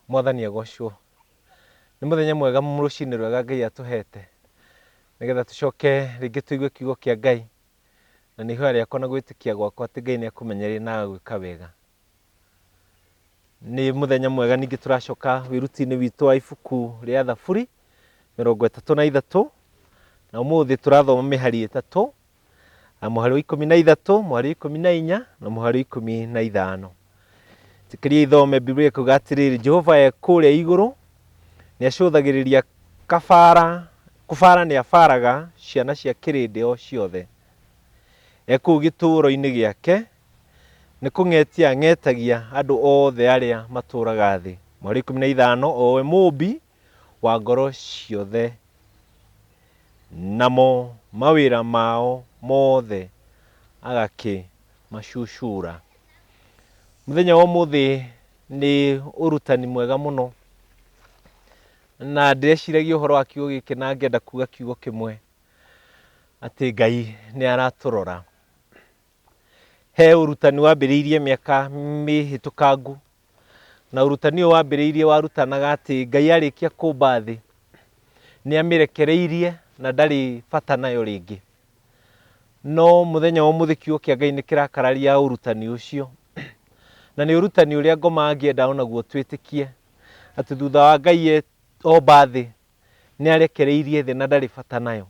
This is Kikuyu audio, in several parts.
Mwathani agocwo. Nĩ mũthenya mwega rũcinĩ rwega Ngai atũhete nĩgetha tũcoke rĩngĩ tũigue kiugo kĩa Ngai na nĩ ihoya rĩakwa na gwĩtĩkia gwakwa atĩ Ngai nĩ akũmenyereire na agagwĩka wega. Nĩ mũthenya mwega ningĩ tũracoka wĩruti-inĩ witũ wa ibuku rĩa Thaburi 33 na ũmũthĩ tũrathoma mĩhari 3 na mũhari wa 13, mũhari wa 14 na mũhari wa 15. Tĩkĩria ithome Biblia ĩkuga atĩrĩrĩ, Jehova e kũrĩa igũrũ nĩ acũthagĩrĩria kabara, kũbara nĩ abaraga ciana cia kĩrĩndĩ o ciothe. E kũu gĩtũũro-inĩ gĩake nĩ kũng'etia ang'etagia andũ othe arĩa matũũraga thĩ. Mũhari wa 15, o we mũũmbi wa ngoro ciothe, namo mawĩra mao mothe agakĩmacucura. Mũthenya wa ũmũthĩ nĩ ũrutani mwega mũno, na ndĩreciragia ũhoro wa kiugo gĩkĩ na ngenda kuga kiugo kĩmwe, atĩ Ngai nĩ aratũrora. He ũrutani wambĩrĩirie mĩaka mĩhĩtũkangu, na ũrutani ũyũ wambĩrĩirie warutanaga atĩ Ngai arĩkia kũmba thĩ, nĩ amĩrekereirie na ndarĩ bata nayo rĩngĩ. No mũthenya wa ũmũthĩ kiugo kĩa Ngai nĩ kĩrakararia ũrutani ũcio, na nĩ ũrutani ũrĩa ngoma angĩenda onaguo twĩtĩkie, atĩ thutha wa Ngai omba thĩ, nĩ arekereirie thĩ na ndarĩ bata nayo.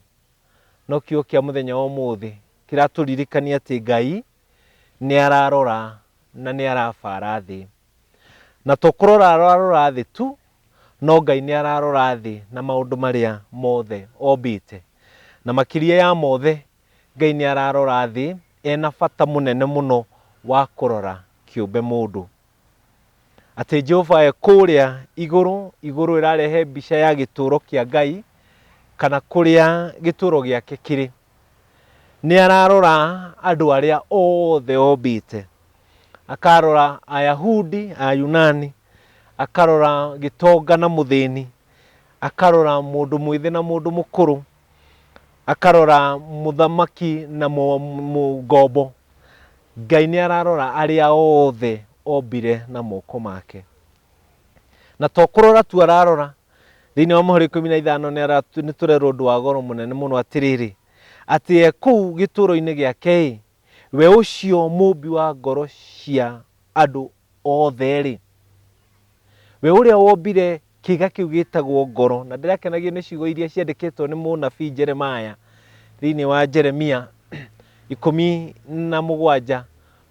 No kiugo kĩa mũthenya wa ũmũthĩ kĩratũririkania atĩ Ngai nĩ ararora na nĩ arabara thĩ. Na to kũrora ararora thĩ tu, no Ngai nĩ ararora thĩ na maũndũ marĩa mothe ombĩte. Na makĩria ya mothe, Ngai nĩ ararora thĩ ena bata mũnene mũno wa kũrora kĩũmbe mũndũ. Atĩ Jehova e kũrĩa igũrũ, igũrũ ĩrarehe mbica ya gĩtũũro kĩa Ngai, kana kũrĩa gĩtũũro gĩake kĩrĩ. Nĩ ararora andũ arĩa othe ombĩte. Akarora Ayahudi, Ayunani, akarora gĩtonga na mũthĩni, akarora mũndũ mwĩthĩ na mũndũ mũkũrũ, akarora mũthamaki na ngombo. Ngai nĩ ararora arĩa othe ombire na moko make. Na to kũrora tu ararora, thĩinĩ wa mũhari 15 nĩ tũrerwo ũndũ wa goro mũnene mũno atĩrĩrĩ, atĩ e kũu gĩtũũro-inĩ gĩake-ĩ, we ũcio mũũmbi wa ngoro cia andũ othe-rĩ, we ũrĩa wombire kĩĩga kĩu gĩtagwo ngoro, na ndĩrakenagio nĩ ciugo iria ciandĩkĩtwo nĩ mũnabii Jeremiah thĩinĩ wa Jeremia 17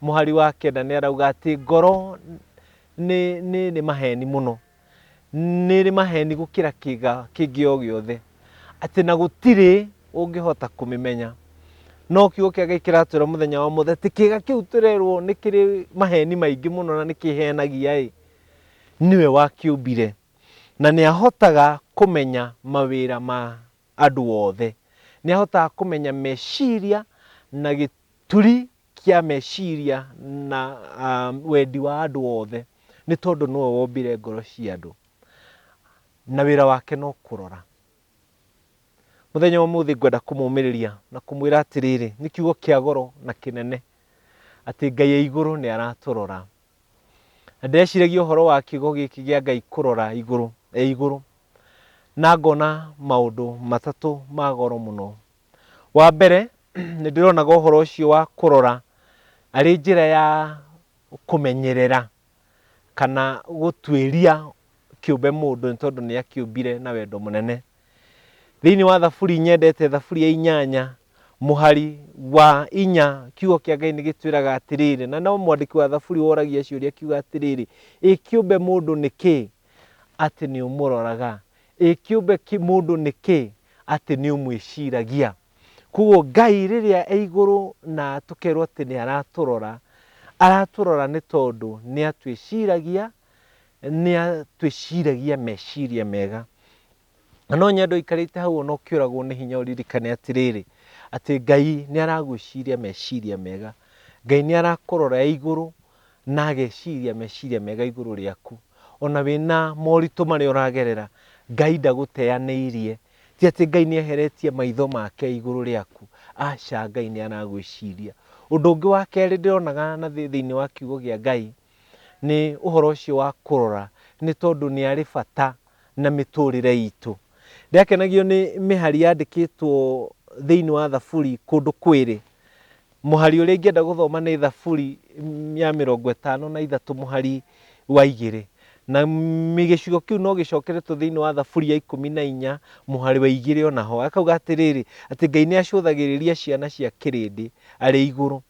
mũhari wa 9 nĩ arauga atĩ ngoro nĩ maheni mũno, nĩ ĩrĩ maheni gũkĩra kĩĩga kĩngĩ o gĩothe, atĩ na gũtirĩ ũngĩhota kũmĩmenya. No kiugo kĩa Ngai kĩratwĩra mũthenya wa ũmũthĩ atĩ kĩĩga kĩu tũrerwo nĩ kĩrĩ maheni maingĩ mũno na nĩ kĩhenagia-ĩ, nĩwe wakĩũmbire na nĩ ahotaga kũmenya mawĩra ma andũ othe. Nĩ ahotaga kũmenya meciria na gĩturi kĩa meciria na wendi wa andũ othe, nĩ tondũ nĩwe wombire ngoro cia andũ, na wĩra wake no kũrora. Mũthenya wa ũmũthĩ ngwenda kũmũmĩrĩria na kũmwĩra atĩrĩrĩ, nĩ kiugo kĩa goro na kĩnene, atĩ Ngai e igũrũ nĩ aratũrora. Na ndĩreciragia ũhoro wa kiugo gĩkĩ kĩa Ngai kũrora igũrũ, e igũrũ, na ngona maũndũ matatũ ma goro mũno. Wa mbere, nĩ ndĩronaga ũhoro ũcio wa kũrora arĩ njĩra ya kũmenyerera kana gũtuĩria kĩũmbe mũndũ nĩ tondũ nĩ akĩũmbire na wendo mũnene. Thĩinĩ wa Thaburi nyendete Thaburi ya 8 mũhari wa 4 kiugo kĩa Ngai nĩ gĩtwĩraga atĩrĩrĩ, na no mwandĩki wa Thaburi woragia ciũria akiuga atĩrĩrĩ, ĩ kĩũmbe mũndũ nĩ kĩ atĩ nĩ ũmũroraga? Ĩ kĩũmbe mũndũ nĩ kĩ atĩ nĩ ũmwĩciragia? Koguo Ngai rĩrĩa e igũrũ na tũkerwo atĩ nĩ aratũrora, aratũrora nĩ tondũ nĩ atwĩciragia, nĩ atwĩciragia meciria mega. Na no nyende ũikarĩte hau ona ũkĩũragwo nĩ hinya ũririkane atĩrĩrĩ, atĩ Ngai nĩ aragwĩciria meciria mega. Ngai nĩ arakũrora e igũrũ na ageciria meciria mega igũrũ rĩaku. Ona wĩna moritũ marĩa ũragerera, Ngai ndagũteanĩirie. Ti atĩ Ngai nĩ eheretie maitho make igũrũ rĩaku. Aca, Ngai nĩ aragwĩciria. Ũndũ ũngĩ wa kerĩ ndĩronaga na thĩinĩ wa kiugo kĩa Ngai, nĩ ũhoro ũcio wa kũrora Nĩ tondũ nĩ arĩ bata na mĩtũrĩre itũ. Ndĩrakenagio nĩ mĩhari yandĩkĩtwo thĩinĩ wa Thaburi kũndũ kwĩrĩ. Mũhari ũrĩa ingĩenda gũthoma nĩ Thaburi ya 53 mũhari wa 2. Na gĩcigo kĩu no gĩcokeretwo thĩinĩ wa Thaburi ya 14 mũhari wa 2 onaho. Akauga atĩrĩrĩ, atĩ Ngai nĩ acũthagĩrĩria ciana cia kĩrĩndĩ arĩ igũrũ,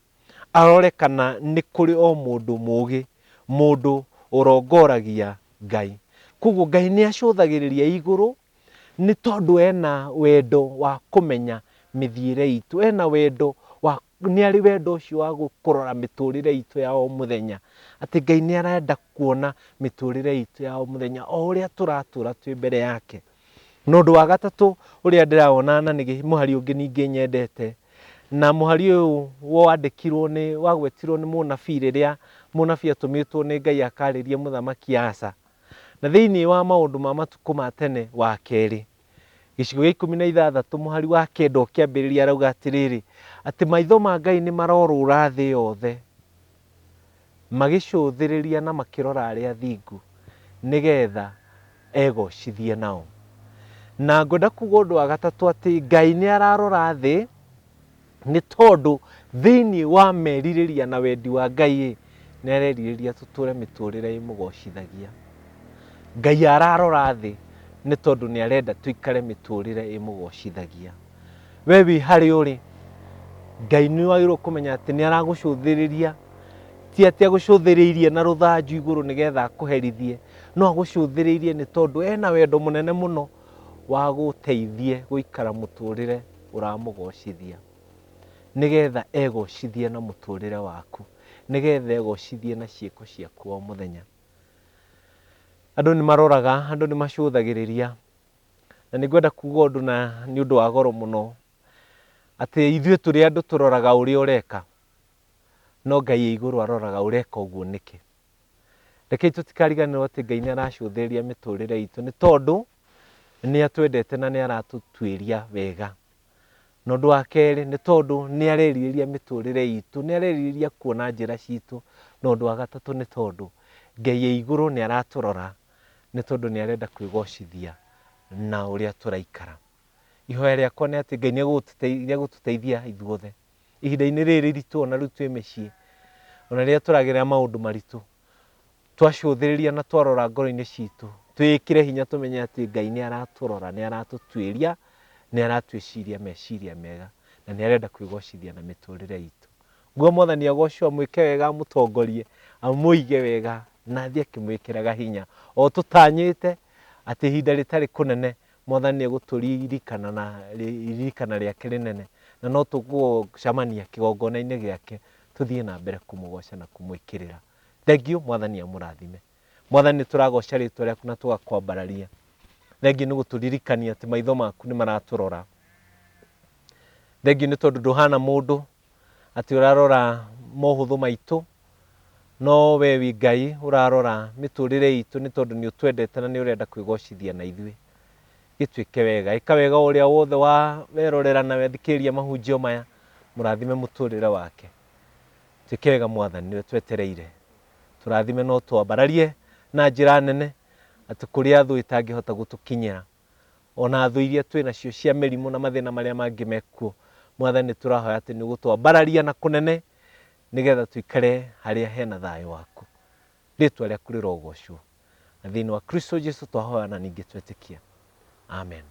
arore kana nĩ kũrĩ o mũndũ mũũgĩ, mũndũ ũrongoragia Ngai. Koguo Ngai nĩ acũthagĩrĩria igũrũ nĩ tondũ ena wendo wa kũmenya mĩthiĩre itũ, ena wendo wa, nĩ arĩ wendo ũcio wa kũrora mĩtũrĩre itũ ya o mũthenya, atĩ Ngai nĩ arenda kuona mĩtũrĩre itũ ya o mũthenya o ũrĩa tũratũra twĩ mbere yake. Na ũndũ wa gatatũ ũrĩa ndĩrawona na nĩ mũhari ũngĩ ningĩ nyendete, na mũhari ũyũ wandĩkirwo nĩ, wagwetirwo nĩ mũnabii rĩrĩa mũnabii atũmĩtwo nĩ Ngai akarĩrie mũthamaki Asa. Na thĩinĩ wa maũndũ ma matukũ ma tene wa kerĩ, gĩcigo gĩa 16 mũhari wa 9 ũkĩambĩrĩria arauga atĩrĩrĩ, atĩ maitho ma Ngai nĩ marorũra thĩ yothe, magĩcũthĩrĩria na makĩrora arĩa athingu, nĩgetha egocithie nao. Na ngwenda kuga ũndũ wa gatatũ atĩ Ngai nĩ ararora thĩ, nĩ tondũ thĩinĩ wa merirĩria na wendi wa Ngai nĩ arerirĩria tũtũre mĩtũrĩre ĩmũgocithagia. Ngai ararora thĩ nĩ tondũ nĩ arenda tũikare mĩtũrĩre ĩmũgocithagia. We wĩ harĩa ũrĩ, Ngai nĩ wagĩrĩirwo kũmenya atĩ nĩ aragũcũthĩrĩria, ti atĩ agũcũthĩrĩirie na rũthanju igũrũ nĩgetha akũherithie, no agũcũthĩrĩirie nĩ tondũ ena wendo mũnene mũno wa gũteithie gũikara mũtũrĩre ũramũgocithia, nĩgetha egocithie na mũtũrĩre waku, nĩgetha egocithie na ciĩko ciaku o mũthenya. Andũ nĩ maroraga, andũ nĩ macũthagĩrĩria, na nĩ ngwenda kuga ũndũ na nĩ ũndũ wa goro mũno, atĩ ithuĩ tũrĩ andũ tũroraga ũrĩa ũreka, no Ngai e igũrũ aroraga ũreka ũguo nĩkĩ. Rekei tũtikariganĩrwo atĩ Ngai nĩ aracũthĩrĩria mĩtũrĩre itũ, nĩ tondũ nĩ atwendete na nĩ aratũtuĩria wega. Na ũndũ wa kerĩ nĩ tondũ nĩ arerirĩria mĩtũrĩre itũ, nĩ arerirĩria kuona njĩra citũ. Na ũndũ wa gatatũ nĩ tondũ Ngai e igũrũ nĩ aratũrora, nĩ tondũ nĩ arenda kwĩgocithia na ũrĩa tũraikara. Ihoya rĩakwa nĩ atĩ Ngai nĩ egũtũteithia ithuothe ihinda-inĩ rĩrĩ iritũ, ona rĩu twĩ mĩciĩ, ona rĩrĩa tũragerera maũndũ maritũ, twacũthĩrĩria na twarora ngoro-inĩ citũ, twĩkĩre hinya tũmenye atĩ Ngai nĩ aratũrora, nĩ aratũtuĩria, nĩ aratwĩciria meciria mega, na nĩ arenda kwĩgocithia na mĩtũrĩre itũ. Nguo Mwathani agocwo, amwĩke wega, amũtongorie, amũige wega, na athiĩ akĩmwĩkĩraga hinya. O tũtanyĩte atĩ ihinda rĩtarĩ kũnene Mwathani nĩ egũtũririkana na ririkana rĩake rĩnene, na no tũgũcemania kĩgongona-inĩ gĩake tũthiĩ na mbere kũmũgoca na kũmwĩkĩrĩra. Thengiũ, Mwathani amũrathime. Mwathani nĩ tũragoca rĩtwa rĩaku na tũgakwambararia. Thengiũ nĩ gũtũririkania atĩ maitho maku nĩ maratũrora. Thengiũ nĩ tondũ ndũhana mũndũ atĩ ũrarora mohũthũ maitũ, no we wĩ Ngai ũrarora mĩtũrĩre itũ nĩ tondũ nĩ ũtwendete na nĩ ũrenda kwĩgocithia na ithuĩ. Gĩtuĩke wega, ĩka wega ũrĩa wothe wa werorera na wethikĩrĩria mahunjio maya, mũrathime mũtũrĩre wake. Tuĩke wega Mwathani, nĩwe twetereire. Tũrathime no twambararie na njĩra nene atĩ kũrĩa thũ ĩtangĩhota gũtũkinyĩra, ona thũ iria twĩ nacio cia mĩrimũ na mathĩna marĩa mangĩ mekuo, Mwathani nĩ tũrahoya atĩ nĩ ũgũtwambararia na kũnene nĩgetha tũikare harĩa hena thayũ waku. Rĩtwa rĩaku rĩrogocwo. Na thĩinĩ wa Kristo Jesu twahoya na ningĩ twetĩkia. Amen.